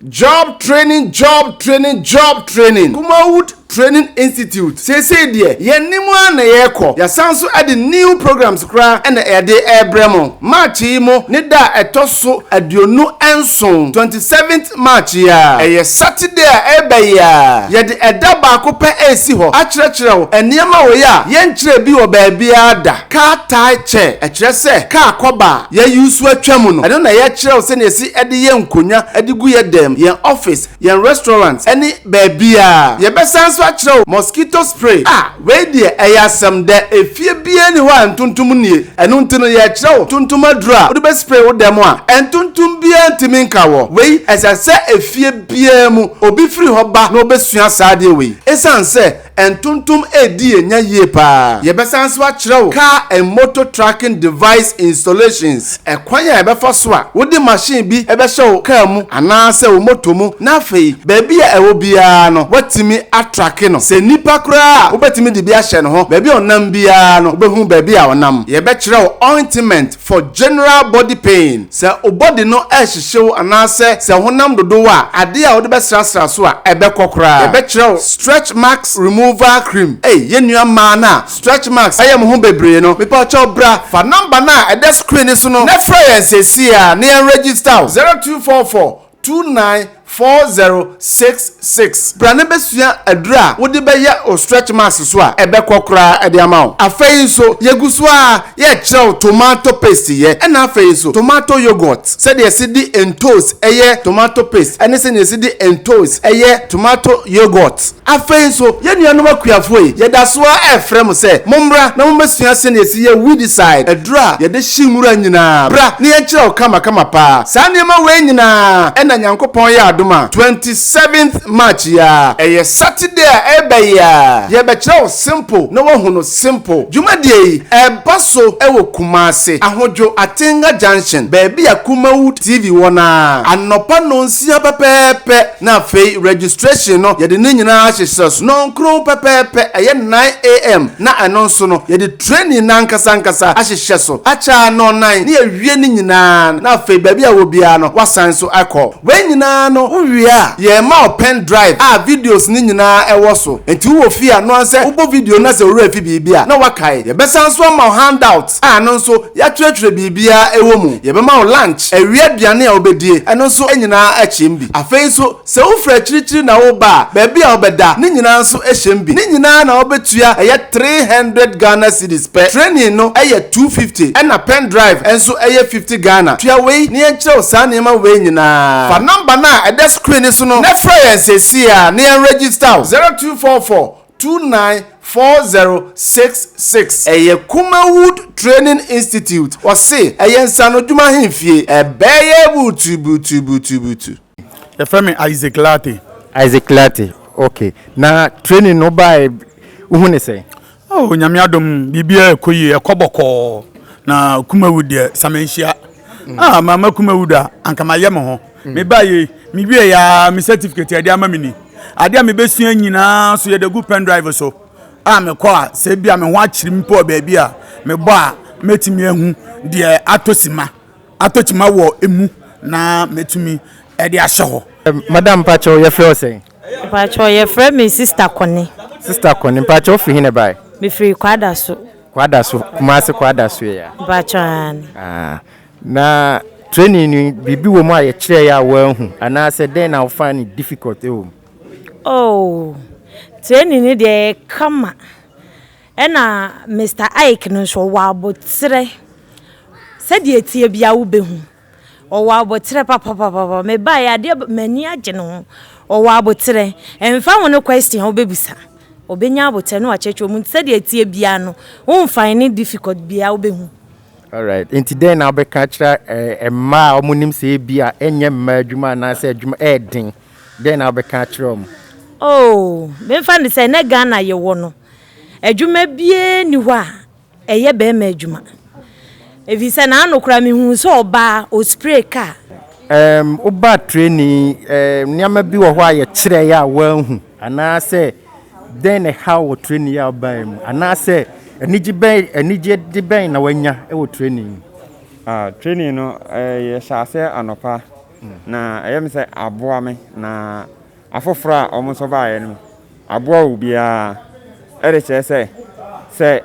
Job training, job training, job training. Kumawood Training Institute. Seesei deɛ, yɛn anim ara na yɛrekɔ. Yɛasan nso de new programs koraa na yɛde rebrɛ mo. March yi mu ne da a ɛtɔ so 27, 27th March yi ara, ɛyɛ Saturday a ɛreba yi ara, yɛde ɛda baako pɛ resi hɔ akyerɛkyerɛ wo nneɛma wei a yɛnkyerɛɛ bi wɔ baabiara da. Car tie chair, ɛkyerɛ sɛ kaa kɔba a yɛayusu atwa mu no, ɛno na yɛkyerɛ wo sɛnea yɛsi de yɛ nkonnwa de gu yɛn dan mu, yɛn office, yɛn restaurant, ne baabiara. Yɛbɛsan nso akyerɛ wo mosquito spray. Ah, wei deɛ ɛyɛ asɛm dɛ! Efie biara nni hɔ a ntontom nnie. Ɛno nti no, yɛrekyerɛ wo ntontom aduro a wode bɛspray wo dan mu a ntontom biara ntumi nka wɔ. Wei, ɛsɛ sɛ efie biara mu obi firi hɔ ba na ɔbɛsua saa adeɛ wei. Esiane sɛ Ntontom redi yɛn nya yie paa. Yɛbɛsan nso akyerɛ wo car and motor tracking device installations, ɛkwan a yɛbɛfa so a wode machine bi bɛhyɛ wo car mu anaasɛ wo motor mu na afei baabi a ɛwɔ biara no woatumi atracke no. Sɛ nnipa koraa a wobɛtumi de bi ahyɛ ne ho, baabi a ɔnam biara no wobɛhu baabi a ɔnam. Yɛbɛkyerɛ wo ointment for general body pain, sɛ wo body no rehyehye wo anaasɛ sɛ honam dodo wo a, adeɛ a wode bɛsrasra so a ɛbɛkɔ koraa. Yɛbɛkyerɛ wo stretch marks removal cream. Ei yɛn nua mmaa no a stretch marks ayɛ mo ho bebree no, mepakyɛw bra fa number no a ɛda screen no so no na frɛ yɛn seesei ara na yɛn register wo, 0244 294066. Bra na bɛsua aduru a wode bɛyɛ wo stretch marks so a ɛbɛkɔ koraa de ama wo. Afei nso, yɛgu so ara yɛrekyerɛ wo tomato paste yɛ, ɛna afei nso tomato yoghurt, sɛdeɛ yɛsi de ntoos yɛ tomato paste ɛne sɛdeɛ yɛsi de ntoos yɛ tomato yoghurt. Afei nso, yɛn nuanom akuafoɔ yi, yɛda so ara refrɛ mo sɛ mommra na mommɛsua sɛdeɛ yɛsi yɛ weedicide, aduro a yɛde hye nwura nyinaa. Bra na yɛnkyerɛ wo kamakama paa. Saa nneɛma wei nyinaa na Nyankopɔn yɛ adom a, 27th March yi ara, ɛyɛ Saturday a ɛreba yi ara, yɛrebɛkyerɛ wo simple na woahu no simple. Dwumadie yi, ɛreba so wɔ Kumasi, Ahodwo, Atenga Junction, baabi a Kumawood TV wɔ no ara, anɔpa nnɔnsia pɛpɛɛpɛ. Na afei registration no yɛde ne nyinaa ahyehyɛ so nɔnkron pɛpɛɛpɛ, ɛyɛ 9 am, na ɛno nso no yɛde training no ankasa ankasa ahyehyɛ so akyɛ a nɔnnan ne yɛawie ne nyinaa, na afei baabi a wɔ biara no woasan nso akɔ. Wei nyinaa no wowie a yɛrema wo pen drive a videos no nyinaa ɛwɔ so, nti wowɔ fie a noa sɛ wobɔ video no na sɛ wo werɛ afi biribi a na woakae. Yɛbɛsan nso ama wo handout a ɛno nso yɛatwerɛtwerɛ biribiara ɛwɔ mu. Yɛbɛma wo lunch, awia aduane a wobɛdie, ɛno nso nyinaa kyem bi. Afei nso, sɛ wofiri akyirikyiri na woreba a, baabi a wobɛda, ne nyinaa nso hyem bi. Ne nyinaa na wobɛtua, ɛyɛ 300 Ghana cedis pɛ. Training no yɛ 250, ɛna pen drive nso yɛ 50 Ghana. Tua wei na yɛnkyerɛ wo saa nneɛma wei nyinaa. Fa number no a ɛda screen no so no na frɛ yɛn seesei ara na yɛn register wo, 0244 294066. Ɛyɛ Kumawood Training Institute. Wɔse ɛyɛ nsaanodwuma ahemfie. Ɛbɛyɛ butubutubutubutu. Yɛfrɛ me Isaac Lartey. Isaac Lartey, ok. Na training no wobaeɛ wohu ne sɛn? Oh, Nyame adom, biribiara ɛkɔ yie, ɛkɔ bɔkɔɔ. Na Kumawood deɛ, samanhyia. Ah, mama Kumawood a, anka mayɛ me ho. Mebaa yei, mewie ya me certificate yɛde ama me ni. Adeɛ a mebɛsua nyinaa so yɛde gu pen drive so. A mekɔ a, sɛ bi a me ho akyere mpo wɔ baabi a, mebɔ a, mɛtumi ahu deɛ atɔ sima. Atɔ kyima wɔ emu na mɛtumi de ahyɛ hɔ. Madam mpakyɛw yɛfrɛ wo sɛn? Mpakyɛw yɛfrɛ me Sister Kone. Sister Kone, mpakyɛw wofiri he na ɛbae? Mefiri Kwadaso. Kwadaso, Kumasi Kwadaso yi a? Mpakyɛw aane. Ah, na training no biribi wɔ mu a yɛkyerɛeɛ a woanhu anaasɛ dɛn na wo find no difficult wɔ mu? Oh, training no deɛ ɛyɛ kama. Ɛna Mister Ike no nso ɔwɔ aboterɛ. Sɛdeɛ ɛteɛ biara wobɛhu. Ɔwɔ aboterɛ papapapapa. Mebaeɛ adeɛ m'ani agye ne ho. Ɔwɔ aboterɛ. Ɛmfa ho ne question a wobɛbisa, ɔbɛnya aboterɛ na wakyerɛkyerɛ mu. Nti sɛdeɛ ɛteɛ biara no, womfind no difficult biara wobɛhu. Alright, nti dɛn na wobɛka akyerɛ eh, mmaa a wɔnim sɛ ebi a ɛnyɛ mmaa adwuma anaasɛ adwuma ɛyɛ den? Dɛn na wobɛka akyerɛ wɔn? Oh, memfa no sɛ ɛnɛ Ghana yɛwɔ no, adwuma biara nni hɔ a ɛyɛ barima adwuma. Ɛfiri sɛ n'ano koraa mehuu sɛ ɔbaa ɔspray car. Um, wobaa training, um, nneɛma bi wɔ hɔ a yɛkyerɛeɛ a woanhu anaasɛ dɛn na ɛha wɔ training a wobaeɛ mu anaasɛ anigye bɛn anigyede bɛn na woanya wɔ training mu? Ah, training no, eh, yɛhyɛ aseɛ anɔpa. Na ɛyɛ me sɛ aboa me na afoforɔ a wɔn nso baeɛ no, aboa obiara. Ɛde kyerɛ sɛ, sɛ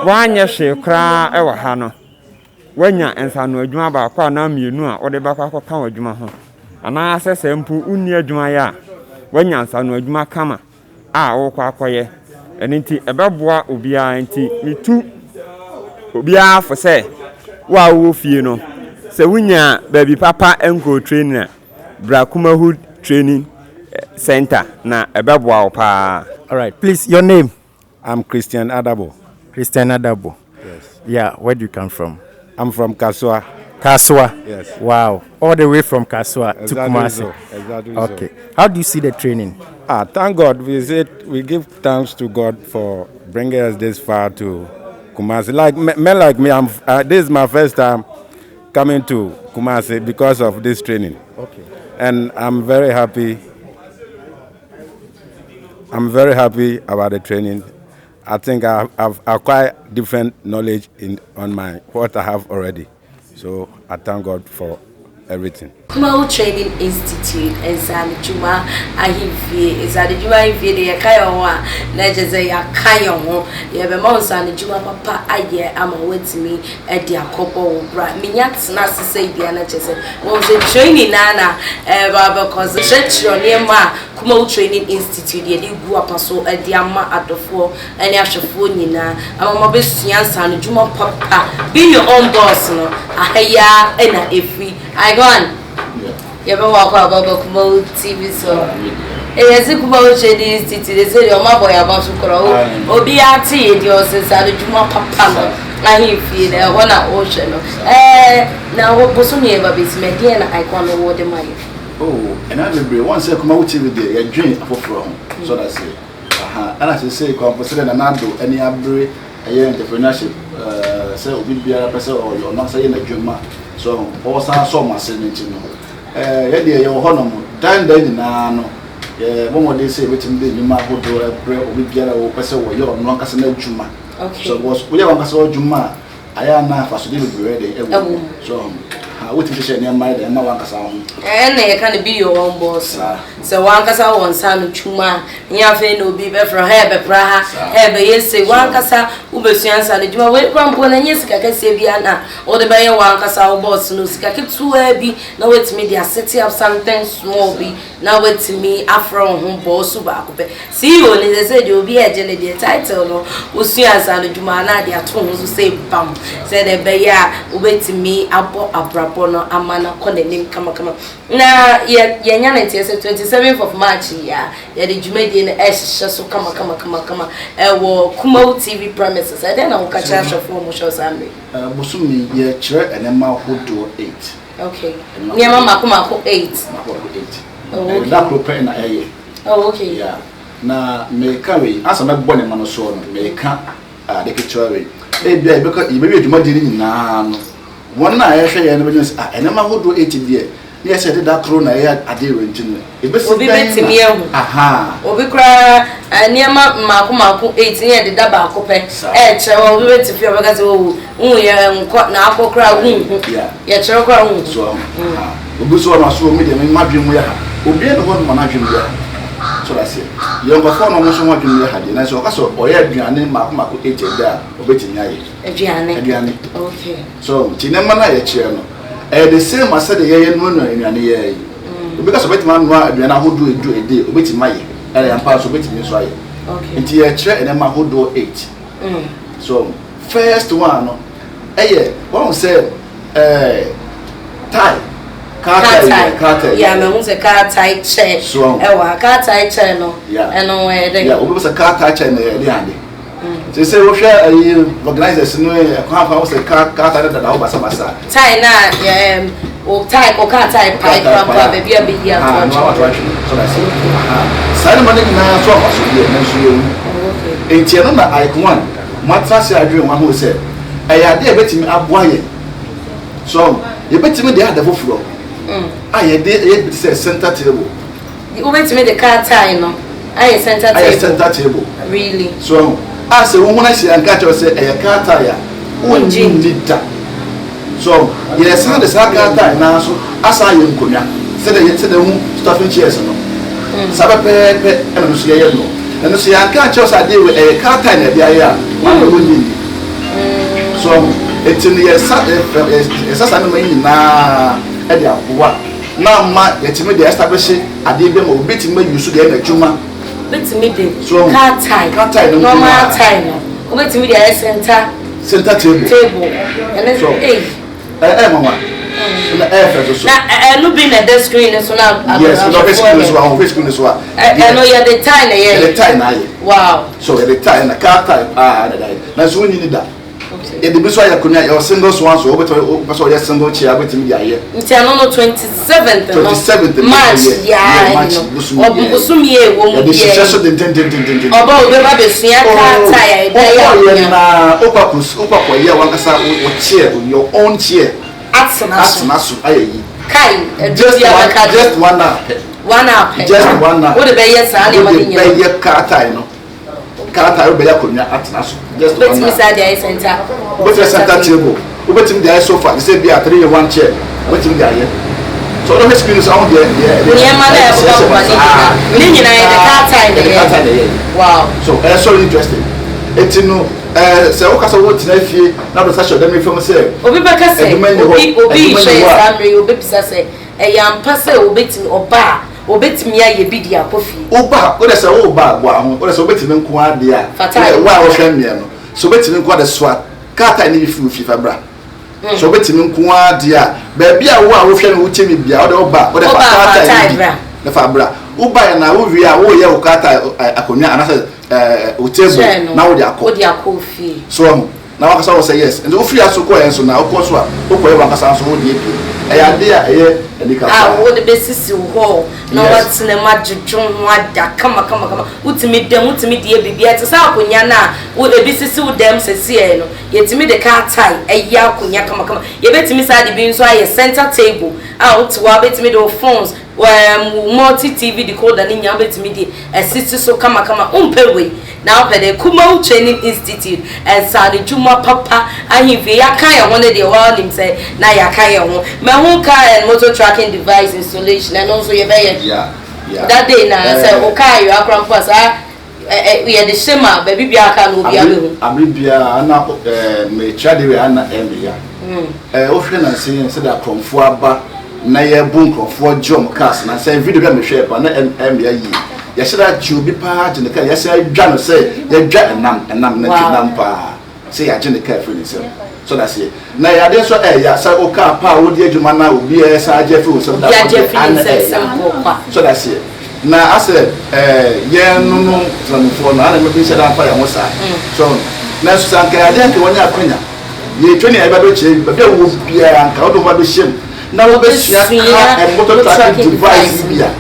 woanyɛ hwee koraa wɔ ha no, woanya nsaano adwuma baako anaa mmienu a wode bɛkɔ akɔka w'adwuma ho. Anaasɛ sɛ mpo wonni adwuma yɛ a, woanya nsaano adwuma kama a worekɔ akɔyɛ. Ɛno nti ɛbɛboa obiara nti metu obiara fo sɛ wo a wowɔ fie no, sɛ wonya baabi papa nkɔɔ training a, bra Kumahood Training Center na ɛbɛboa wo paa. Alright, please, your name? I'm Christian Adabo. Christian Adabo. Yes. Yeah, where do you come from? I'm from Kasua. Kasua? Yes. Wow. All the way from Kasua exactly to Kumasi. So. Exactly Okay. so. How do you see the training? Ah, thank God. We say we give thanks to God for bringing us this far to Kumasi. Like men like me, I'm, this is my first time coming to Kumasi because of this training. Okay. And I'm very happy. I'm very happy about the training. I think I've acquired different knowledge in on my what I have already. So I thank God for everything. Kumawu Training Institute, Nsaanodwuma Ahemfie, Nsaanodwuma Ahemfie deɛ yɛka yɛn ho a, na kyerɛ sɛ yɛaka yɛn ho. Yɛbɛma wo nsaanodwuma papa ayɛ ama woatumi de akɔbɔ wo bra. Menya tena ase sɛ bia na kyerɛ sɛ wɔn sɛ training naa na ɛreba abɛkɔ so. Kyerɛkyerɛ nneɛma a Kumawu Training Institute yɛde gu apa so de ama adɔfoɔ ne ahwɛfoɔ nyinaa ama moabɛsua nsaanodwuma papa. Be your own boss no, aha yi ara na ɛfiri. Icon, yɛbɛma wakɔ aba aba Kumawu TV so. Yɛse Kumawu Training Institute, ɛsɛ deɛ ɔma bɔ yɛn aba so korɔ. Obiara te yɛ deɛ ɔsɛ nsaanodwuma papa no ahemfie no, ɛhɔ na wohwɛ no. Ɛɛ, na bosome yɛ ba bɛsi ma ɛdeɛn na Icon no wɔ de ma yɛ? Oh, ɛnna bebree wɔn sɛ Kumawu TV deɛ yɛdwen afoforɔ ho, so that's it. Aha, ɛna seesei koraa mpo sɛdeɛ Nana Addo ani abere ɛyɛ entrepreneurship eh, sɛ obi biara pɛ sɛ ɔyɛ ɔno ankasa yɛ n'adwuma so ɔsan sɔ wɔn ase no nti no eh, yɛ deɛ yɛwɔ hɔnom dan dan nyinaa no yɛbɔ mmɔden sɛ yɛbɛtumi de nnwuma ahodoɔ ɛbrɛ obi biara a wɔpɛ sɛ wɔyɛ ɔno ankasa n'adwuma so because woyɛ wɔn ankasa w'adwuma a Ayɛ a na mfasodeɛ bebree yɛ dɛn ɛwɔ mu. So ha wotumi hyehyɛ nneɛma yɛ dɛn ma w'ankasa wo ho. Ɛna yɛka no be your own boss. Sɛ w'ankasa wɔ nsa ano twuma a, nyɛ afei na obi bɛfrɛ hɛ bɛpra ha, hɛ bɛyɛ sei. W'ankasa wobɛsua nsa ano dwuma. Wei koraa mpo no ɛnyɛ sika kɛseɛ biara na wode bɛyɛ w'ankasa wo boss no. Sika ketewaa bi na woatumi de asete up something small bi na woatumi afrɛ wo ho bɔɔso baako pɛ. CEO no sɛ sɛ deɛ obi ɛgye ne deɛ title no wosua nsaanodwuma na de ato ho so sɛ bam sɛdeɛ ɛbɛyɛ a wobɛtumi abɔ abrabɔ no ama no akɔ n'anim kamakama. Na yɛ yɛnya no nteɛ sɛ 27th of March yi a yɛde dwumadie no ɛrehyehyɛ so kamakama ɛwɔ Kumawu TV premises. Ɛdɛn na woka kyerɛ ahwɛfoɔ a wɔhwɛ wo saa mmerɛ yi? Bosome yi yɛkyerɛ nneɛma ahodoɔ 8. Okay. Nneɛma mako mako 8. Mako mako 8. Oh, okay. Da koro pɛ na ɛyɛ. Oh, okay. Yeah. Na meka wei, ansa mɛbɔ ne ma no soɔ no, meka ade ketewa wei. Ebia yɛbɛkɔ yɛbɛwie dwumadie no nyinaa no, wɔn a ɛhwɛ yɛn no bɛdwene sɛ, ah, nneɛma ahodoɔ 8 deɛ, ne yɛ sɛ yɛde da koro na ɛyɛ adeɛ wei nti no, ɛbɛsi Obi dɛn bɛtumi na ahu. aha. Obi koraa eh, nneɛma mmaako mmaako 8 ne yɛde da baako pɛ Saa. ɛɛkyerɛ hɔ. Obi bɛte fie a ɔbɛka sɛ, oh, wohu yɛ nkɔ na akɔ koraa wonhu. Yeah. Yɛkyerɛ koraa wonhu. So ahu. Aha. Obi nso wɔ no aso me deɛ me m'adwene mu yɛ ha. Obiara nni hɔ nom a n'adwene mu yɛ ha. So ɔte aseɛ? Yɛwɔ nkurɔfoɔ nom nso ho adwene mu yɛ ha deɛ, nanso ɔka sɛ ɔyɛ aduane mmaako mmaako eight a day a, ɔbɛtumi ayɛ. Aduane. Aduane. Okay. So nti nneɛma no a yɛkyerɛ no, ɛyɛ the same as sɛdeɛ yɛyɛ noanoa nnuane yɛ yi. Obi ka sɛ ɔbɛtumi anoa aduane ahodoɔ edu a day, ɔbɛtumi ayɛ. Ɛyɛ ampa nso ɔbɛtumi nso ayɛ. Okay. Nti yɛkyerɛ nneɛma ahodoɔ eight. So first one no, ɛyɛ wɔn sɛ ɛɛ tie car tie yɛ car tie. Yeah, mɛ n sɛ car tie kyɛ. So ɛwɔ ha car tie kyɛ no. Yeah. Ɛno ɛyɛ dɛ. Yeah, obi bɛ sɛ car tie kyɛ na ɛyɛ de ade. Sɛ sɛ wohwɛ ɛyi organizers no yɛ ɛkwan afa sɛ car car tie dada hɔ basabasa. Tie na yɛ ɛm o tie o car tie pae kora mpo a baabi a bɛyi ato atwene. Ah, ato atwene so na sɛ. Saa nneɛma no nyinaa so afa so deɛ nanso yɛ wu. Nti ɛno na Ike one mo atena ase adwene ho ahu sɛ ɛyɛ ade a ɛbɛtumi aboa yɛn. So yɛbɛtumi de ade foforɔ a yɛde ɛyɛ bi te sɛ center table. Wobɛtumi de car tie no ayɛ center table. Ayɛ center table. Really? So a sɛ wohun ahyia nka kyerɛ sɛ ɛyɛ car tie a wonnye nni da. So yɛsan de saa car tyre no ara nso asan ayɛ nkonnwa sɛdeɛ yɛ sɛdeɛ wohu stuffing chairs no. Saa pɛpɛɛpɛ ɛna ɛno nso yɛyɛ no. Ɛno nso yɛanka ankyerɛ wo sɛ adeɛ wei ɛyɛ car tyre na yɛde ayɛ a, woanyɛ wonnye nni. So ahu? Enti no yɛsa yɛsa saa nneɛma yi nyinaa de aboa na ama yɛatumi de establish adeɛ bi ama obi atumi ayi so de ayɛ n'adwuma. Wobɛtumi de car tie, car tie no normal tie no, wobɛtumi de ayɛ center center table table ɛne so ei ɛɛ nwanwa na ɛyɛ fɛ soso. Na ɛno bi na ɛda screen no so na yes na ɔhwɛ screen no so a ɔhwɛ screen no so a. Ɛno yɛde tie na ɛyɛ. Yɛde tie na ayɛ. Wow. So yɛde tie na car tie paa na ɛde ayɛ na nso wonyi ni da. Yɛde bi nso ayɛ akonnwa, yɛwɔ single swan so, wobɛtumi wopɛ sɛ ɔyɛ single chair wobɛtumi de ayɛ. Nti ɛno no 27th no, 27th no March yɛ, yaa yɛ March no, bosom yɛ. bosom yɛ ɛwɔ mu Yɛde hyehyɛ so biara yi, dendendendenden. ɔba a obɛba abɛsua car Oh, tie a yɛde ayɛ wokɔyɛ akonnwa. na wokɔ akɔ wokɔ akɔyɛ wankasa wo chair, your own chair. Atena so. Atena so ayɛ yi. Kai, ɛdu Just bi a one, bɛka de. just one hour pɛ. One hour pɛ. Just one hour. Wode bɛyɛ saa nneɛma no Wode nyinaa. bɛyɛ car tie no. Krataa yi wobɛyɛ akonnwa atena so. Just one Wobɛtumi saa de ayɛ center. Wobɛtumi center table. Wobɛtumi de ayɛ sofa te sɛ bi a 3 in 1 chair. Wobɛtumi de ayɛ. So ɔdɔ hwɛ screen so ahun deɛ deɛ deɛ. Nneɛma na ɛbobɔ bobɔ ne nyinaa. Ne nyinaa yɛde car tie na Yɛde car tie na ɛyɛ. Wow. So ɛyɛ so interesting. Eti no ɛɛ sɛ woka sɛ wotena fie na wode nsa hyɛ ɔdan mu fam sɛ. Obi bɛka sɛ Adwuma nni hɔ. obi obi Adwuma rehwɛ nni yɛn hɔ a. saa mmerɛ yi obɛbisa sɛ ɛyɛ ampa sɛ obɛtumi ɔba a Obetumi ayɛ bi de akɔ fie. Woba a, wode sɛ woreba a, boa ho. Wode sɛ wobetumi nko ara deɛ a, Fata wode ayɛ. wo a wohwɛ meɛ no, sɛ wobetumi nko ara de soa krataa no bi firi wo fie fa bra. Sɛ wobetumi nko ara deɛ a, baabi a wo a wohwɛ me wotie me biara, wode woba a, wode fa Woba a, fa krataa no tae bi bra. na fa bra. Wobaeɛ no a, wowie a, woreyɛ wo krataa ɛ, akonnwa anaasɛ ɛ, wo table Chair no, na wode akɔ. wode akɔ fie. So wahu? Na wankasa wɔ sɛ yes. Nti wofiri ase kɔɛ nso na wokɔ so a wokɔyɛ wankasa nso wo deɛ bio. Ɛyɛ adeɛ a ɛyɛ anika paa. A wode bɛsisi wo hɔ na woatena mu adwodwo ho ada kama kama kama. Wotumi da mu, wotumi de yɛ biribiara. Te sɛ akonnwa no a wo ebi sisi wo dan mu seesei no, yɛtumi de car tie yɛ akonnwa kama kama. Yɛbɛtumi saa de bi nso ayɛ center table a wote hɔ a wobɛtumi de wo phones, Ɛɛm wo multi TV decoder no nyinaa wobɛtumi de asisi so kamakama. Wompɛ wei na wopɛ dɛn? Kumawu Training Institute, nsaanodwuma papa ahemfie. Yɛaka yɛn ho no deɛ woara nim sɛ na yɛaka yɛn ho. Mahu car and motor tracking device installation, ɛno nso yɛbɛyɛ. Yeah, yeah. That day no ara sɛ Eh. wo car yera koraa mpo a saa ɛ ɛ yɛde hyɛ mu a baabi biara car no obiara bɛhu. Abere biara na ɛɛ mekyerɛ adeɛ wei a na ɛyɛ me ya. Ɛɛ wohwɛ nansa yi sɛdeɛ akorɔmfoɔ aba na yɛbu nkorɔfoɔ gye wɔn cars nansa yi video bi a mehwɛɛ paa na ɛyɛ me ya yie. Yɛhyɛ da kye obi paa gye ne car yɛsan adwa no sɛ yɛdwa ɛnam ɛnam nantwi nam paa. Sɛ yɛagye ne kaa afiri ne nsam. So ɔte aseɛ? Na ɛyɛ adeɛ nso a ɛyɛ ya sɛ wo kaa pa a wode adwuma no a obi resan agye afiri wo nsam da Obi koro agye deɛ, afiri ne ana nsam ɛyɛ ya. simple kwa. So ɔte aseɛ? Na asɛ ɛɛ yɛn no no Temamufoɔ no, ana bi nhyɛ da mfa yɛn ho saa. So ɔho? Nanso sɛ anka ɛyɛ adeɛ a anka wɔnya akwanya, yɛretwa nea yɛba bɛkyerɛ yi, baabi a wowɔ biara anka wode wo ho ba bɛhyɛ mu na wobɛsua car and motor tracking device yi bi a,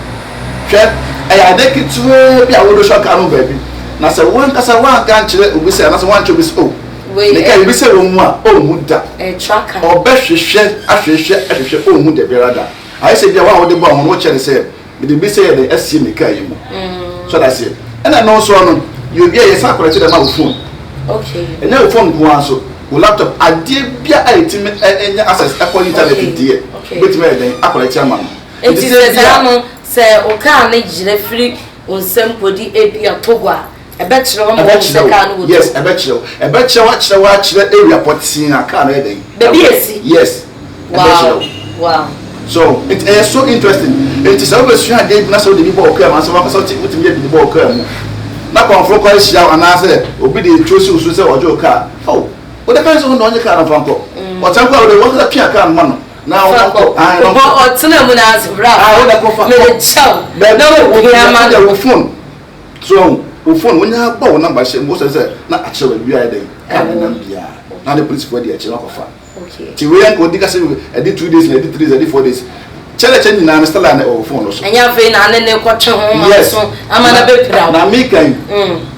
Hwɛ, ɛyɛ ade ketewaa bi a wode sɔ kaa no baabi, na sɛ wo ankasa woanka ankyerɛ obi sɛ, anaasɛ woankyerɛ obi sɛ, Oh, mekae biribi sɛ wɔ mu a, onhu da. Ɔbɛhwehwɛ ahwehwɛ ahwehwɛ, onhu da biara da. Ayɛ sɛ ebia wo a wode bɔɔ ho no, wokyerɛ no sɛ, Mede biribi sɛ yɛ dɛn asie me kaa yi mu. So ate aseɛ? Ɛna ɛno nso no, yɛ obi a yɛsan akɔlɛte dɛ ma wo phone. Ɛnyɛ wo phone nko ara nso, wo laptop, adeɛ biara a ɛtumi nya access ɛkɔ internet deɛ, wobɛtumi ayɛ dɛn akɔlɛte ama no. Enti sɛ saa no, sɛ wo kaa no yera firi wo nsam kɔdi ebia Togo a, ɛbɛkyerɛ wo ama woahu sɛ kaa no wɔ Togo? Yes, ɛbɛkyerɛ wo. Ɛbɛkyerɛ wo akyerɛ wo akyerɛ area pɔtee a kaa no yɛ dɛn? Baabi a ɛsi? Yes, ɛbɛkyerɛ wo. Wow. So, nti ɛyɛ so interesting. Nti sɛ wobɛsua adeɛ bi na sɛ wode bi bɔ wo kaa mu anaasɛ w'ankasa wote wotumi yɛ bi de bɔ wo kaa mu na kɔmforo kɔ ahyia wo anaasɛ obi de tuo si wo so sɛ ɔgye wo kaa, oh, wode ka ne sɛ wo na ɔnye kaa no mfa nkɔ. Ɔkyɛn koraa wode w'ankasa pia kaa no ma no. Na Fa kɔ. ɔnkɔ. Ae, na Bɔ ɔnkɔ. ɔtena mu na ase bra Ah, fa. wo da kɔ fa Mede kɔ. kyɛw. Baabi Na a wo wo pia ma wo no. wo phone. So wo phone wonya bɔ wo number hyɛ mu wo sɛ sɛ na akyerɛ baabi a yɛ dɛn kaa ne nam biara. Na ne polisifoɔ adi akyire na wakɔfa. Okay. Ti wei nka odi ka sɛ ɛdi 2 days na ɛdi 3 days ɛdi 4 days. Kyɛlɛkyɛ nyinaa no still a na ɛwɔ phone no so. Ɛnyɛ afei na ne ne kɔtwe ho ma Yes. so ama na bɛpira wo. Na meka yi,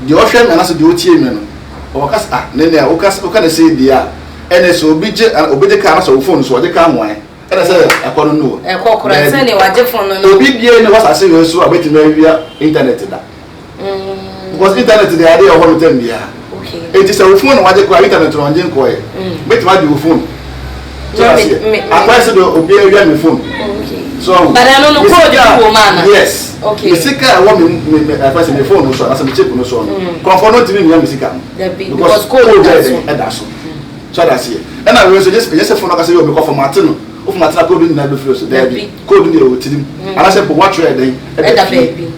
deɛ ɔhwɛ me anaasɛ deɛ ɔtie me no, ɔka sɛ ah ne nea woka woka ne sei deɛ a Ɛnɛ sɛ obi gye obi gye kaa na sɛ wo phone so ɔgye kaa ho ɛ ɛna sɛ ɛkɔ no no o. Ɛkɔ koraa sɛ nea wagye phone no no. Obi bie ne wɔ asase wei so a obetumi awia internet da. Because internet de ade ɛwɔ hɔ no tɛm biara. Okay. Eti sɛ wo phone na wagye koraa internet no ɔngye nkɔɛ. Betumi agye wo phone. So aseɛ akɔyɛ sɛ deɛ obi awia me phone. So ɔho. But ɛno no code bi wɔ mu ana? Yes. Okay. Me sika a ɛwɔ me me me ɛfɛ sɛ me phone no so anasɛ me chip no so no. Nkurɔfoɔ no ntumi nwia me sika no. Dabi because code da so. Ɛda so. So ɔda aseɛ. Ɛna wei nso ɛnyɛ sɛ phone no akasɛ yɛ omi kɔ format no. Wo format na code no nyinaa bɛfiri so. Dabi. Code no deɛ ɛwɔ tirim. Anasɛ mpo woatwerɛ ɛdɛn ɛda fie.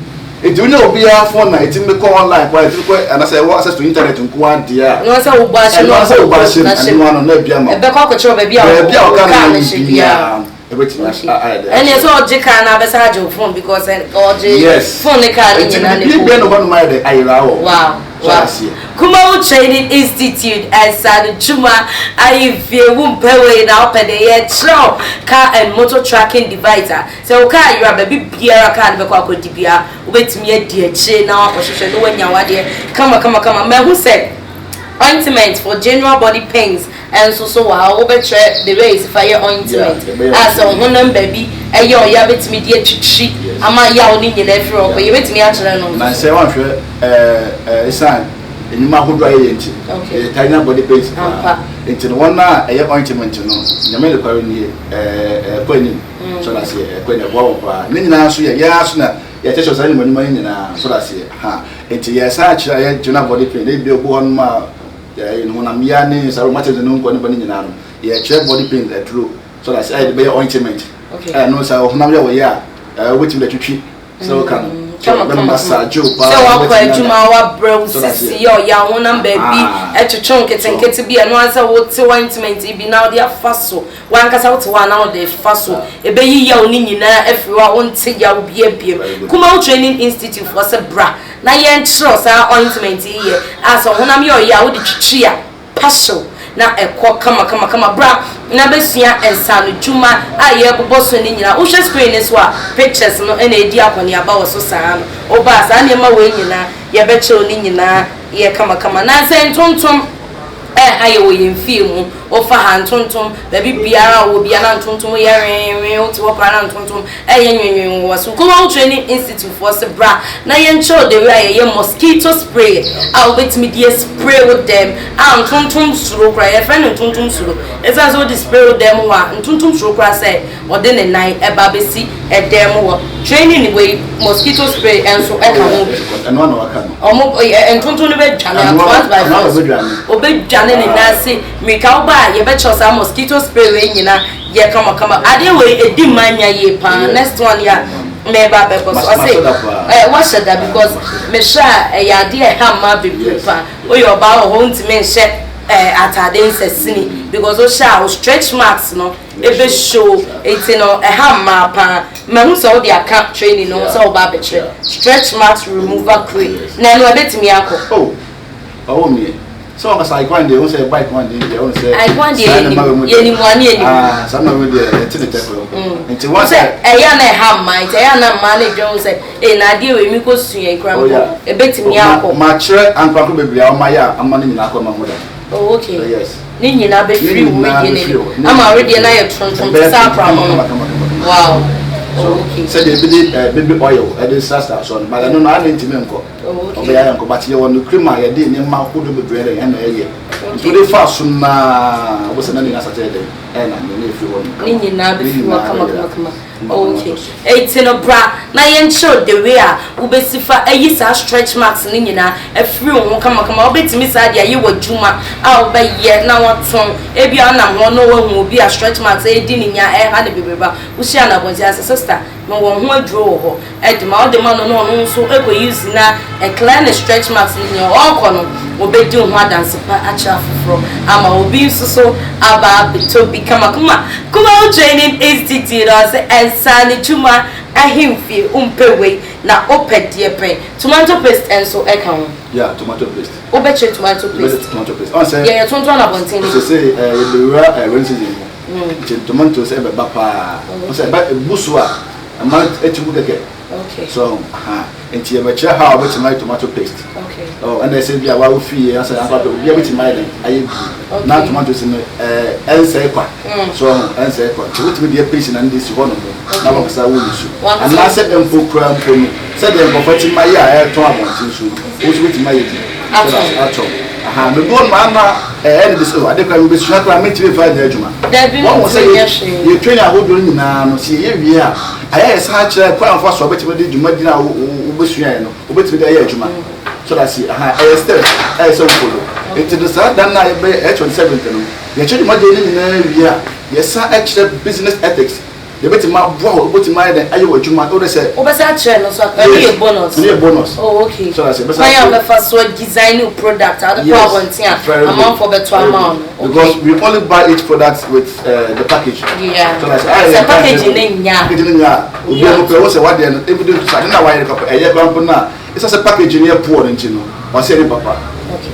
Nti wonya obiara phone na ɛtumi kɔ online koraa ɛtumi kɔ anasɛ ɛwɔ access to internet nko ara deɛ a. Ɛno ara sɛ wobɔ ahyɛ mu ɛno ara sɛ wobɔ ahyɛ mu ɛno ano na abia ma. Ɛbɛkɔ akɔkyerɛ baabi a baabi a ɔka no no hyɛ biara. Ɛbɛtumi ayɛ dɛ. Ɛnneɛ sɛ ɔgye kaa no abɛsa agye wo phone because ɔgye phone ne kaa no nyinaa ne phone. Nti biribi bɛn na hɔnom ayɛ dɛ ayera wɔ. Wow. Wow. Kumawu Training Institute Nsaanodwuma Ahemfie wo mpɛ wei na wopɛ deɛ yɛkyerɛ wo car and motor tracking device a Sɛ wo kaa yera a, baabi biara kaa no bɛkɔ akɔdi biara, wobɛtumi adi akyire na woakɔhwehwɛ na woanya w'adeɛ kamakamakama. Mahu sɛ ointment for general body pains nso so wɔ ha. Wobɛkyerɛ the way a yɛsi fa yɛ ointment a sɛ wo honam baabi yɛ ɔya bɛtumi de atwitwi ama yaw no nyinaa afiri hɔ kɔ. Yɛbɛtumi akyerɛ no Na nso so. sɛ woanhwɛ ɛɛ ɛsiane nnwuma ahodoɔ a yɛyɛ nti, yɛtaa nya body pains paa. Nti no wɔn a ɛyɛ ointment no, Nyame nokware nie, ɛɛ ɛkɔ anim. So ɔda aseɛ? Ɛkɔ anim, ɛboa wɔn paa. Ne nyinaa nso yɛ, yɛn ara nso na yɛkyerɛkyerɛ saa nnwuma nnwuma yi nyinaa. So ɔda aseɛ? Ha. Nti yɛsan akyerɛ yɛ general body pain, ebi obi hɔ nom a yɛ honam ya ne saa rheumatism no nkɔ ne ba ne nyinaa no, yɛkyerɛ body pain aduro. So ɔda aseɛ? A yɛde bɛyɛ ointment. Okay. Ɛno sɛ honam yɛ wɔ yɛ a, ɛɛ wobɛtumi de atwitwi sɛ woka no. Kama Bɛma kama massage wo paa. Sɛ wakɔ wobɛtumi adwuma ada. wabrɛ wo So ɔda sisi aseɛ? yɛ ɔya honam baabi Ah. ɛtwetwe nketenkete bi ɛno ara sɛ wote ointment yi bi na wode afa so. W'ankasa wote hɔ a na wode fa so. Ɛbɛyi yaw no nyinaa afiri hɔ a wonte yaw biara biom. Kumawu Training Institute foɔ se bra na yɛnkyerɛ wo saa ointment yi yɛ a sɛ wo honam yɛ ɔyɛ a wode twitwi a pa hyew na ɛkɔ kamakamakama. Bra na bɛsua nsaanodwuma a yɛrebobɔ so no nyinaa. Wohwɛ screen no so a pictures no na ɛredi akɔneaba wɔ so saa no. Woba a saa nneɛma wei nyinaa yɛbɛkyerɛ wo ne nyinaa yɛ kamakama. Nansɛ ntontom ɛha yɛ wɔ yɛn fie mu. Wofa ha ntontom, baabi biara a wowɔ biara na ntontom yɛ wenwen, wote hɔ koraa na ntontom ɛyɛ nwenwen wɔ w'aso. Kumawu Training Institute foɔ se bra na yɛnkyerɛ wo the way a yɛyɛ mosquito spray a wobɛtumi de aspray wo dɛm a ntontom suro koraa, yɛfrɛ no ntontom suro. Ɛsiane sɛ wode spray wo dɛm hɔ a, ntontom suro koraa sɛ ɔde ne nan ɛba bɛsi ɛdan mu hɔ. Training wei mosquito spray nso ɛka ho bi. Ɛno ara na waka no. Ɔmo ɛ ntontom no bɛdwane at once by force. Ɔbɛdwane ne nan ase mmirika. Woba a yɛbɛkyerɛw saa mosquito spray wei nyina yɛ kamakama. Adeɛ wei ɛdi mmaa nya yie paa. Next one yi a mɛba abɛbɔ so. Ɔse ɛ wahyɛ da because mehwɛ a ɛyɛ adeɛ a ɛha mmaa bebree paa. Woyɛ ɔbaa wɔ hɔ wontumi nhyɛ ɛ ataade nsɛsini because wohyɛ a wo stretch marks no Ebe show nti no ɛha mmaa paa. Mahu sɛ wode aka training no ho sɛ woba abɛkyerɛ stretch marks remover cream na ɛno ɛbɛtumi akɔ? Oh ɔwɔ mu yɛ sɛ wɔn kasa icon deɛ wɔn sɛ bike wɔn deɛ deɛ wɔn sɛ Icon deɛ yɛnim yɛnim wɔn yɛnim ah saa na wɔn deɛ yɛte ne tɛfɛ nti wɔn sɛ ɛyɛ na ɛha mmaa nti ɛyɛ na mmaa no dwen ho sɛ ee na adeɛ wei mi kɔ sua yi koraa mpo ɛbɛtumi akɔ. Ma kyerɛ ankorankoro bebree a wɔn ayɛ a ama ne nyinaa akɔ ma ho da. Oh okay. Oh, yes. Ne nyinaa bɛfiri wo wedeɛ no anim ama wedeɛ no ayɛ tuntum te sɛ apramo no. Wow. Oh, okay. Sɛdeɛ ebi de eh, baby oil ɛde srasra so no, but ɛno no ana ntumi nkɔ. Oh, okay. Ɔbɛyɛ ayɛ nkɔ, but yɛwɔ no cream a yɛde nneɛma ahodoɔ bebree ɛna ɛna ɛyɛ. Nti wode fa so naa, wobɛsɛ na ne nyinaa sate ɛdɛn ɛna ne ne efiri hɔ no. Ne nyinaa bɛfiri hɔ kama kama kama. Ok, enti no bra na yɛnkyerɛ wo the way a wobɛsi fa ayi saa stretch marks no nyinaa afiri wo ho kamakama. Wobɛtumi saa de ayɛ w'adwuma a wobɛyɛ na woatɔn. Ebia wonam hɔ na woahu obi a stretch marks redi ne nya, ɛreha no bebrebe a, wohyia no abɔnten a, sɛ sister, mewɔ ho aduro wɔ hɔ. De ma, wode ma no na ɔno nso kɔ use na ɛclear ne stretch marks no nyinaa. Ɔrekɔ no, ɔbɛdi wo ho adanse pa akyerɛ afoforɔ ama obi nso so aba abɛtɔ bi kamakama. Kumawu Training Institute, ɔse nsaanodwuma ahemfie, wompɛ wei na wopɛ deɛ pɛn. Tomato paste nso ka ho. Yeah, tomato paste. Wobɛkyerɛ tomato paste. Wobɛkyerɛ tomato paste. Ɔn sɛ. Deɛ yɛtontɔn no abɔnten no bi. Sese yɛbɛwura rainy season mu. Nti tomatoes ɛbɛba paa. Ɔn sɛ ɛba ebu so a. Ɛma ɛte gu kɛkɛ. Okay. So aha nti yɛbɛkyerɛ how wobɛtumi ayɛ tomato paste. Okay. Oh, ɛna ɛsɛ bi a wawo fie asɛ akɔ apɛ obi abɛtumi ayɛ dɛn ayɛ bi. Okay. Na tomatoes no ɛɛ ɛnsɛe kwa. So ɛnsɛe kwa. Nti wotumi deɛ paste na ne de si hɔ nom na wankasa wo use. Anaasɛ mpo kura mpo no sɛdeɛ nkurɔfoɔ tumi ayɛ a ɛretɔn abɔnten so no, wo nso wobɛtumi ayɛ bi. Atɔn. Atɔn. Aha, mebu hɔ nom ana. Ɛyɛ ne de sɛ, oh, ade koraa mebɛsua koraa mentumi mfa nyɛ adwuma. Dabi, Wɔn sɛ mentumi nyɛ yɛ hwee. yɛ training ahodoɔ no nyinaa no, sɛ yɛyɛ wie a, ayɛ a yɛsan kyerɛ kwan a wɔfa so a wobɛtumi de dwumadi no a wobɛsuaeɛ no, wobɛtumi de ayɛ adwuma. So that's it. Aha, ɛyɛ steps a ɛyɛ sɛ wo follow. Nti no saa da no a yɛbɛyɛ ɛyɛ 27th no, yɛkyerɛ dwumadie no nyinaa wie a, yɛsan kyerɛ business ethics. Yɛbɛtumi aboa wo, wobɛtumi ayɛ dɛn ayɛ w'adwuma, wode sɛ. Wobɛsan akyerɛ no nso aka, ɛno yɛ bonus. Ɛno yɛ bonus. Oh okay. So that's it. Kwan a wobɛfa so design wo product a wode kɔ abɔnten a amanfoɔ bɛtɔ ama wo no. Because we only buy each product with uh, the package. Yeah. So that's it. Sɛ package no nya. Package no nya a, obi a mopɛ wo sɛ wadeɛ no, ebi de nso ade na wayɛ no papa, ɛyɛ koraa mpo no a, ɛsɛ sɛ package no yɛ poor no nti no, wɔsɛ ɛne papa.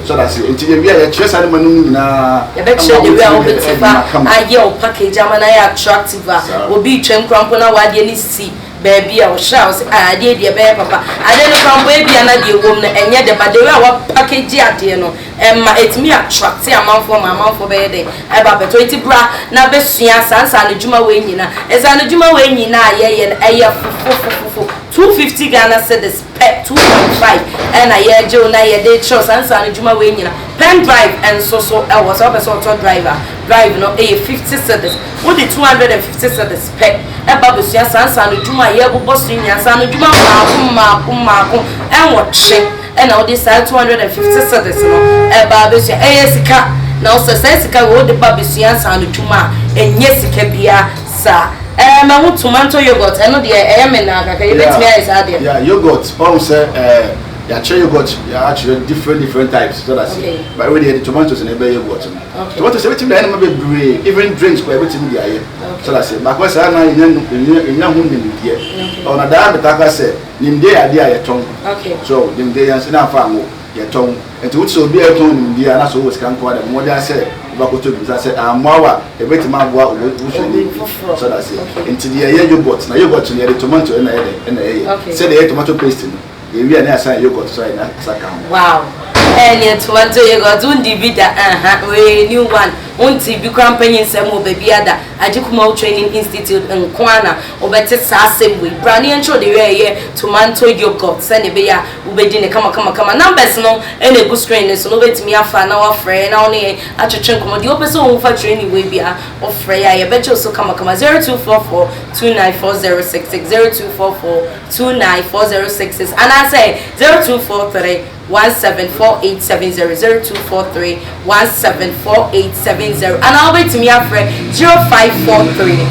So that's it. Nti yɛwie a yɛkyerɛ saa nneɛma no mu nyinaa. Yɛbɛkyerɛ the way a wobɛti fa ayɛ wo package ama no ayɛ attractive a obi retwam koraa mpo na w'adeɛ no si baabi a ɔhwɛ a ɔsɛ ah adeɛ deɛ ɛbɛyɛ papa. Adeɛ no koraa mpo ebia na deɛ ɛwɔ mu no ɛnyɛ dɛ but the way a woapackage adeɛ no ɛma ɛtumi attracte amanfoɔ ma amanfoɔ bɛyɛ dɛn ɛba abɛtɔ. Nti bra na bɛsua saa nsaanodwuma wei nyinaa. Nsaanodwuma wei nyinaa a yɛyɛ no ɛyɛ fofofofofo, 250 Ghana cedis. Pɛ 2.5 ɛna yɛgye wo na yɛde rekyerɛw saa nsaano dwuma wei nyina. Pen drive nso so ɛwɔ sɛ wopɛ sɛ ɔtɔ drive a, drive no ɛyɛ 50 cedis. Wode 250 cedis pɛ ɛba bɛsua saa nsaano dwuma a yɛrebobɔ so yi nyinaa. Nsaano dwuma mmaako mmaako mmaako nwɔtwe ɛna wode saa 250 cedis no ɛba abɛsua. Ɛyɛ sika na wosɛ saa sika wei wode ba bɛsua nsaano dwuma a ɛnyɛ sika biara saa. Ɛɛ mahu tomanto yogurt ɛno deɛ ɛyɛ me naa kakra yɛbɛtumi ayɛ saa deɛ. Yeah yogurt ɔhu sɛ ɛɛ yɛakyerɛ yogurt yɛakyerɛ different different types so that's it but wei deɛ yɛde tomatoes na ɛbɛyɛ yogurt no tomatoes yɛbɛtumi de ayɛ nneɛma bebree even drinks koraa yɛbɛtumi de ayɛ so that's it baako saa na yɛnya yɛnya ho nimdeɛ ɔna daa metaa ka sɛ nimdeɛ yɛ adeɛ a yɛtɔn so nimdeɛ yɛn nso na afa anwo yɛtɔn. Enti wote sɛ obi a retɔn nimdeɛ a, na sɛ wowɔ sika nko ara de, bɔ mmɔden ara sɛ wobɛakɔtɔ bi. Bisa sɛ, Mmoawa a ebetumi aboa wo busuani bi? So ate aseɛ? Enti deɛ ɛyɛ yogurt, na yogurt no yɛde tomato na ɛyɛ dɛn? Ɛna ɛyɛ. Sɛdeɛ yɛyɛ tomato paste no, yɛwie a na yɛasan ayɛ yogurt nso ayɛ na asa ka ho. Wow! Ɛneɛ tomato yogurt wondi bi da aha wei new one wonte bi koraa mpanyinsɛm wɔ baabiara da agye Kumawu Training Institute nko ara na wobɛte saa asɛm wei bra na yɛnkyerɛ wo the way a yɛyɛ tomato yogurt sɛdeɛ ɛbɛyɛ a Wobɛdi no kamakamakama. Numbers no na ɛgu screen no so no, wobɛtumi afa na woafrɛ na wo ne yɛn atwetwe nkɔmmɔ. Deɛ wopɛ sɛ wohu fa training wei biara, wofrɛ yɛn a yɛbɛgye wo so kamakama. 0244 294066, 0244 294066 anaasɛ 0243 174870, 0243 174870 anaa wobɛtumi afrɛ 0543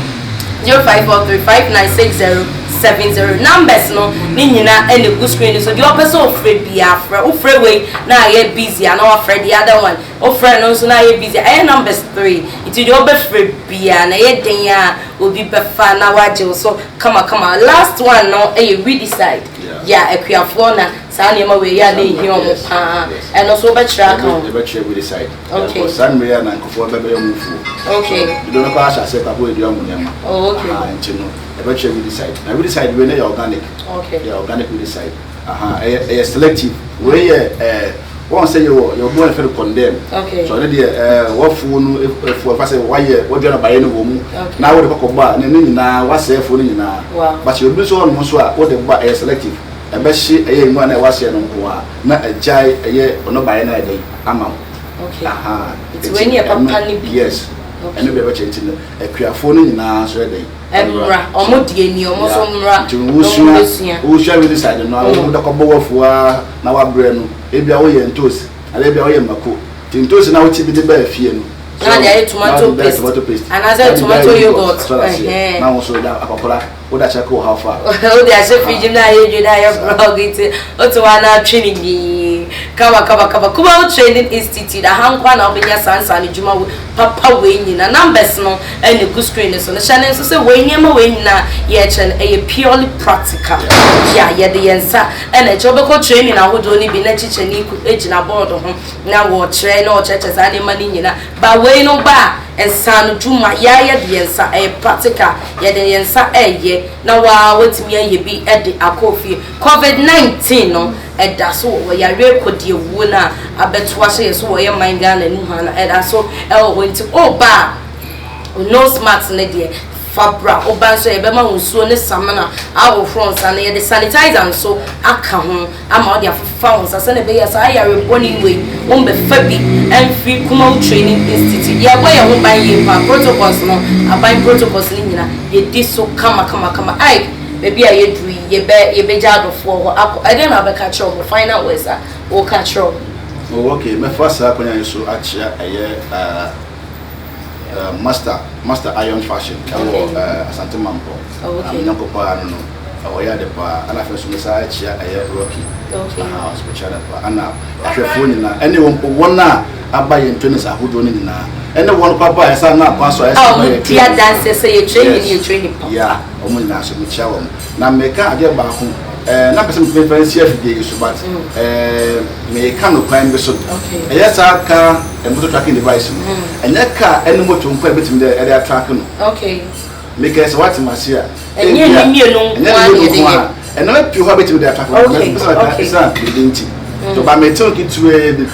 0543 596070. Numbers no ne nyina ɛna egu screen no so. Deɛ ɔpɛ sɛ ɔfrɛ biara frɛ. Wofrɛ wei na ayɛ busy a na wafrɛ the other one. Wofrɛ no nso na ayɛ busy a, ɛyɛ numbers three. Nti deɛ ɔbɛfrɛ biara na ɛyɛ den a obi bɛfa na wagye wo so kamakama. Last one no ɛyɛ weedicide. Yeah, akuafoɔ na Saa nneɛma wei yɛ a na ehia wɔn paa. Ɛno nso wobɛkyerɛ aka ho? Yɛbɛkyerɛ weedicide. Okay. Because saa mmerɛ yi a na nkurɔfoɔ bɛbɛyɛ wɔn mfuo. Okay. So dodoɔ no koraa ahyɛ aseɛ koraa bɔ edua wɔn nneɛma. Oh okay. Aha nti no yɛbɛkyerɛ weedicide. Na weedicide wei no yɛ organic. Okay. Yɛ organic weedicide. Aha ɛyɛ ɛyɛ selective. Wei yɛ ɛɛ wɔn sɛ yɛwɔ yɛwɔ bi wɔn yɛfrɛ no condemn. Okay. So ɛno deɛ ɛɛ wɔfuo no efuo ɛfa sɛ wɔayɛ wɔdua nnɔbaeɛ no wɔ mu. Okay. Na wɔde kɔkɔ bɔ a ne ne nyinaa wɔasɛe afuo no nyinaa. Wow. But yɛ obi nso wɔ hɔnom nso a wɔde bɔ a ɛyɛ selective. Ɛbɛhye ɛyɛ nwura no a ɛwɔ aseɛ no nko ara na agyae ɛyɛ ɔnɔbaeɛ no ayɛ dɛn ama wo. Okay. Ahaa. Nti wei ne yɛ papa no bi. Yes. Okay. Ɛno bi ɛbɛkyɛ nti no akuafoɔ no nyinaa nso yɛ dɛn? Ɛmmra. Ɔmo deɛ ni ɔmo nso mmra. Nti na ɔmo wosua bɛsua. wosua weedicide no a wo de kɔbɔ w'afuo ara na wabrɛ no ebia woyɛ ntoosi anaa ebia woyɛ mako nti ntoosi no a wote bi de baa fie no Na wode ayɛ tomato paste anaasɛ tomato yogurt. So Ɛhɛn. na wo nso da akɔkora Wode akyɛ kɔ how far? Wode ahyɛ fridge mu na ayɛ dwo na ayɛ blog nti wote hɔ a na atwe no nyii kama kama kama. Kumawu Training Institute aha nko ara na wobɛnya saa nsaano dwuma papa wei nyina. Numbers no na ɛgu screen no so no. Hyɛ no nso sɛ wei nneɛma wei nyinaa yɛrekyerɛ no ɛyɛ purely practical. Yeah, yɛde yɛn nsa na ɛkyerɛ. Wobɛkɔ training ahodoɔ no bi na kyikyɛni gyina board ho na wɔkyerɛ na ɔkyerɛkyerɛ saa nneɛma no nyina. But wei no ba a, nsaano dwuma, yɛa yɛde yɛn nsa, ɛyɛ practical, yɛde yɛn nsa ɛɛyɛ na waa watumi ayɛ bi de akɔ fie. Covid 19 no ɛda so wɔ hɔ, yareɛ kɔdiawuo no a abɛto ahyɛ yɛ so wɔ yɛ man Ghana mu ha no ɛda so ɛwɔ hɔ nti woba a, wo nose mask no deɛ. Fa bra, wo ba nso a yɛbɛma wo nsuo ne samina ahohoro nsa na yɛde sanitizer nso aka ho ama wode afefa wo nsa sɛdeɛ ɛbɛyɛ a saa yare bɔne wei wombɛfa bi mfiri Kumawu Training Institute. Yɛbɔ yɛn ho ban yie paa, protocols no, aban protocols no nyina yɛdi so kama kama kama. Ike, baabi a yɛduru yi yɛbɛ yɛbɛgya adɔfoɔ hɔ akɔ, ɛdeɛn na wobɛka akyerɛ wɔn, final words a woka akyerɛ wɔn? Oh ok, mɛfa saa akwannya yi so akyea ɛyɛ ah, Master Master Iron Fashion ɛwɔ Asante Mampɔ. Oh, me nyɔnko paa no no. Ɔyɛ ade paa. Ɛna afei nso me saa akyia ɛyɛ Rocky. Aha, ɔso mekyia no paa. Ɛna ahwɛfoɔ nyinaa ɛne wɔn mpo wɔn a aba yɛn trainings ahodoɔ no nyinaa. Ɛne wɔn kɔ aba a ɛsan na akwan so a ɛsan ba yɛ training. Adanseɛ sɛ yɛ training yɛ training papa. Yeah, wɔn nyinaa so mekyia wɔn. Na meka adeɛ baako, ɛɛ na pɛ sɛ mepɛ nsi afidie yi so but ɛɛ meka no kwan bi so. Ɛyɛ saa car and motor tracking device no, ɛnyɛ car ɛne motor nko a ɛbɛtumi de ɛde atrack no. Meka sɛ wate m'ase a, Ɛnyɛ ne mmienu nko a na yɛde yɛ. Ɛnneɛma pii wɔ hɔ a bɛtumi de atrack no. Mepɛ sɛ meka ɛsiane biribi nti. So ba mete wo ketewaa bi,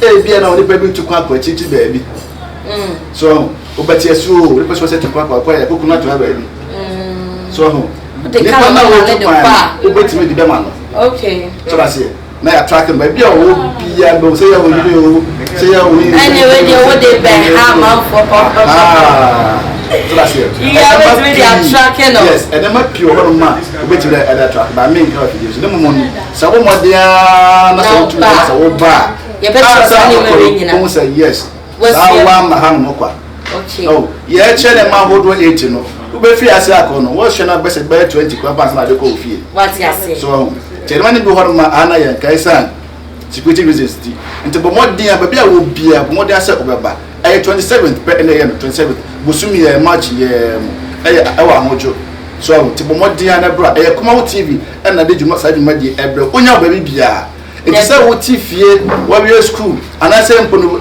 ebia na onipa bi tu kwan akɔ akyirikyiri baabi. So wobɛte ase o, onipa sɛ ɔsɛ tu kwan akɔ akɔ yɛ koko no ato ha baabi. So nipa na wɔtu kwan no, wobɛtumi de bɛma no. So aseɛ. Na yɛ attract no baabi a ɔwɔ biara mbɛhu sɛ yɛ wɔ yere o sɛ yɛ wɔ yere. Ɛne wei deɛ wo de bɛ ha amanfoɔ pɔpɔpɔpɔ. Yɛ wobɛtumi de attract no. Yes, ɛnɛma pii wɔ hɔnom a wobɛtumi de ɛde attract ba me nka wɔ afidie so ne mmom no sɛ wo mmɔden ara na sɛ wotumi na sɛ woba a yɛbɛkyerɛ saa nneɛma wei nyinaa. Wohu sɛ yes saa woamma hanom kwa. Okay. Oh, yɛkyerɛ ne mma ahodoɔ 8 no, wobɛfiri ase akɔ no, wɔhwɛ no bɛsɛ bɛyɛ 20 kora mpa ansa na ade kɔ wo fie. Wate ase. So ɔho. Nti ɛnema no bi hɔ no ma ana yɛn kae san security reasons ti. Nti bɔ mmɔden a baabi a wɔ bia bɔ mmɔden sɛ wobɛba. Ɛyɛ 27th pɛ ɛna ɛyɛ no 27th bosom yɛ March yɛ mu ɛyɛ ɛwɔ ahodwo. So ɔho. Nti bɔ mmɔden a na bra. Ɛyɛ Kumawo TV ɛna de dwuma saa dwumadie ɛbrɛ. Wonya wɔ baabi biara. Enti sɛ wote fie, woawie sukuu, anaasɛ mpo no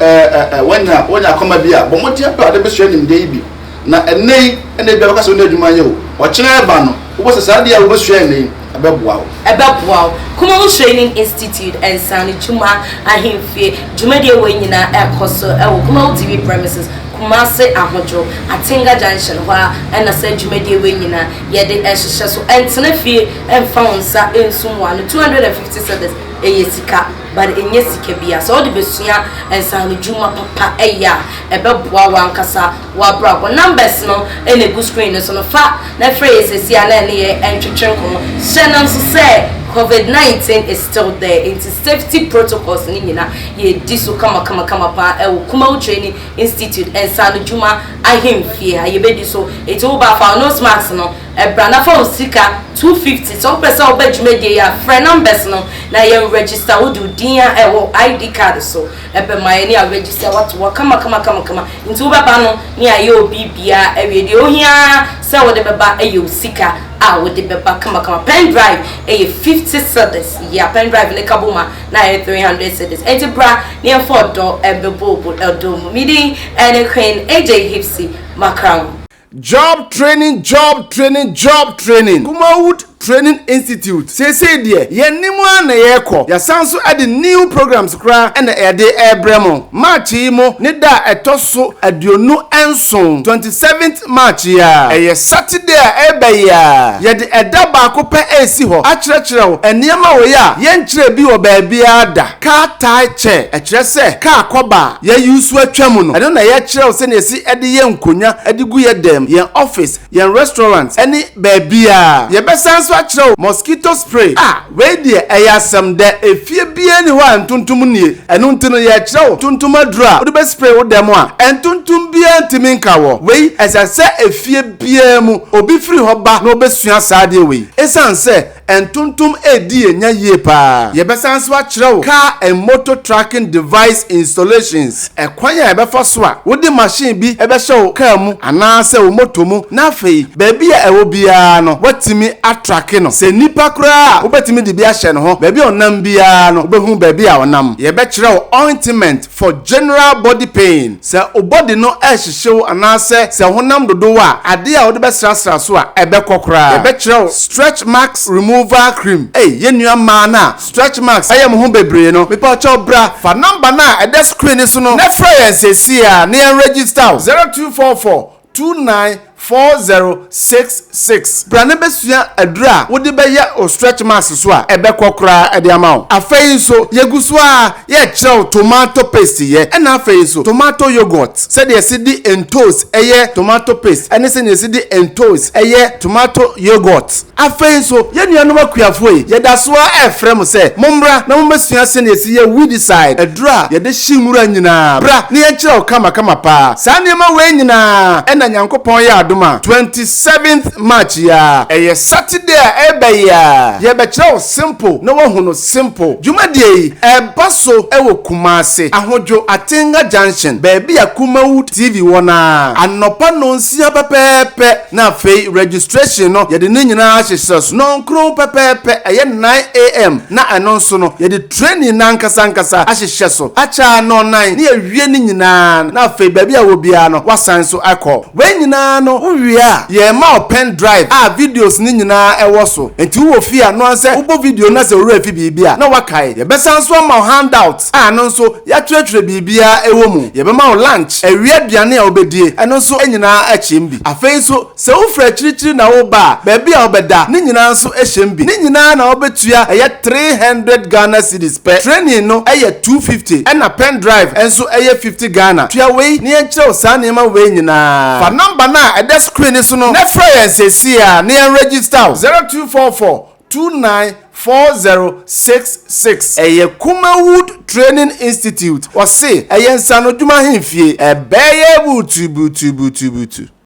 woanya woanya akɔma bi a, bɔ mmɔden pɛ ade bɛsua nimdeɛ yi bi. Na ɛnnɛ yi na ebia wobɛka sɛ wonni adwuma nyɛ o, ɔkyena reba no, wobɛhu sɛ saa adeɛ a wobɛsua ɛnnɛ yi, ɛbɛboa wo. Ɛbɛboa wo. Kumawu Training Institute, Nsaano-Dwuma Ahemfie, dwumadie wei nyinaa ɛrekɔ so wɔ Kumawu TV premises, Kumasi Ahodwo, Atenga Junction hɔ ara na saa dwumadie wei nyinaa yɛde rehyehyɛ so. Ɛntena fie mfa wo nsa nsum w'ano. 250 cedis ɛyɛ sika but ɛnyɛ sika biara. Sɛ wode bɛsua nsaanodwuma papa yɛ a, ɛbɛboa w'ankasa w'abrabɔ. Numbers no na ɛgu screen no so no, fa na frɛ yɛn seesei ara na ɛne yɛn ntwetwe nkɔmmɔ. Hyɛ no nso sɛ Covid 19 is still there nti safety protocols no nyinaa yɛredi so kamakamakama paa ɛwɔ Kumawu Training Institute nsaanodwuma ahemfie ha. Yɛbɛdi so. Nti woba a fa wo nose mask no Bra na fa wo sika, 250, sɛ wopɛ sɛ woba dwumadie yi a, frɛ numbers no na yɛn register wo de wo din a ɛwɔ ID card so bɛma yɛn ne yɛ register wo ato hɔ kama kama kama kama nti wobɛba no ne yɛayɛ wo biribiara awie deɛ ohia ara sɛ wode bɛba yɛ wo sika a wode bɛba kama kama pen drive yɛ 50 cedis yeah pen drive ne ka bom a na ayɛ 300 cedis nti bra na yɛmfa ɔdɔ mbɛbɔ ɔdɔ mu me din ne Queen AJ Hipsy Makram. Job training job training job training Kumawood Training Institute seesei deɛ yɛn anim ara na yɛrekɔ yɛasan nso de new programs koraa na yɛde rebrɛ mo March yi mo ne da a ɛtɔ so 27 27th March yi ara ɛyɛ Saturday a ɛreba yi ara yɛde ɛda baako pɛ resi hɔ akyerɛkyerɛ wo nneɛma wei a yɛnkyerɛɛ bi wɔ baabiara da. Car tie chair, ɛkyerɛ sɛ car kɔba a yɛ use atwa mu no, ɛno na yɛkyerɛ wo sɛnea yɛsi de yɛ nkonwa de gu yɛ dan mu, yɛn office, yɛn restaurant ne baabiara. Yɛbɛsan nso akyerɛ wo mosquito spray, ah wei deɛ ɛyɛ asɛm dɛ, efie biara nni hɔ a ntontom nnie, ɛno nti no yɛkyerɛ wo ntontom aduro a wode bɛ spray wo dan mu a ntontom biara ntumi nka wɔ. Wei ɛsɛ sɛ efie biara mu obi firi hɔ ba na ɔbɛsua saa adeɛ wei, ɛsiane sɛ Ntontom redi yɛn nya yie paa. Yɛbɛsan nso akyerɛ wo car and motor tracking device installations, ɛkwan a yɛbɛfa so a wode machine bi bɛhyɛ wo car mu anaasɛ wo motor mu na afei baabi a ɛwɔ biara no woatumi atracke no. Sɛ nipa koraa a wobɛtumi de bi ahyɛ ne ho, baabi a ɔnam biara no wobɛhu baabi a ɔnam. Yɛbɛkyerɛ wo ointment for general body pain, sɛ wo body no rehyehye wo anaasɛ sɛ honam dodo wo a, adeɛ a wode bɛsrasra so a ɛbɛkɔ koraa. Yɛbɛkyerɛ wo stretch marks removal cream. Ei yɛn nua mmaa no a stretch marks ayɛ mo ho bebree no, mepakyɛw bra, fa number no a ɛda screen no so no na frɛ yɛn seesei ara na yɛn register wo, 0244 29. 4066. Bra na bɛsua aduro a wode bɛyɛ wo stretch marks so a ɛbɛkɔ koraa de ama wo. Afei nso, yɛgu so ara yɛrekyerɛ wo tomato paste yɛ, ɛna afei nso tomato yoghurt, sɛdeɛ yɛsi de ntoos yɛ tomato paste ɛne sɛdeɛ yɛsi de ntoos yɛ tomato yoghurt. Afei nso, yɛn nuanom akuafoɔ yi, yɛda so ara refrɛ mo sɛ mommra na mommɛsua sɛdeɛ yɛsi yɛ weedicide, aduro a yɛde hye nwura nyinaa. Bra na yɛnkyerɛ wo kamakama paa. Saa nneɛma wei nyinaa na Nyankopɔn yɛ adom a, 27th March yi ara, ɛyɛ Saturday a ɛreba yi ara, yɛrebɛkyerɛ wo simple na woahu no simple. Dwumadie yi, ɛreba so wɔ Kumasi, Ahodwo, Atenga Junction, baabi a Kumawood TV wɔ no ara, anɔpa nnɔnsia pɛpɛɛpɛ. Na afei registration no yɛde ne nyinaa ahyehyɛ so nnɔnkron pɛpɛɛpɛ, ɛyɛ 9am, na ɛno nso no yɛde training no ankasa ankasa ahyehyɛ so akyɛ ara nnɔnnan na yɛawie ne nyinaa na afei baabi a wɔ biara no woasan nso akɔ. Wei nyinaa no wowie a yɛrema wo pen drive a videos no nyinaa ɛwɔ so nti wowɔ fie a noa sɛ wobɔ video no na sɛ wo werɛ afi biribi a na woakae. Yɛbɛsan nso ama wo handout a ɛno nso Yɛatwerɛtwerɛ biribiara ɛwɔ mu. Yɛbɛma wo lunch, awia aduane a wobɛdie, ɛno nso nyinaa kyem bi. Afei nso, sɛ wofiri akyirikyiri na woreba a, baabi a wobɛda, ne nyinaa nso hyɛm bi. Ne nyinaa na wobɛtua, ɛyɛ 300 Ghana cedis pɛ. Training no yɛ 250, ɛna pen drive nso yɛ 50 Ghana. Tua wei na yɛnkyerɛ wo saa nneɛma wei nyinaa. Fa number no a ɛda screen no so no na frɛ yɛn seesei ara na yɛn register wo, 0244 294066. Ɛyɛ Kumawood Training Institute. Wɔse ɛyɛ nsaanodwuma ahemfie. Ɛbɛyɛ butubutubutubutu.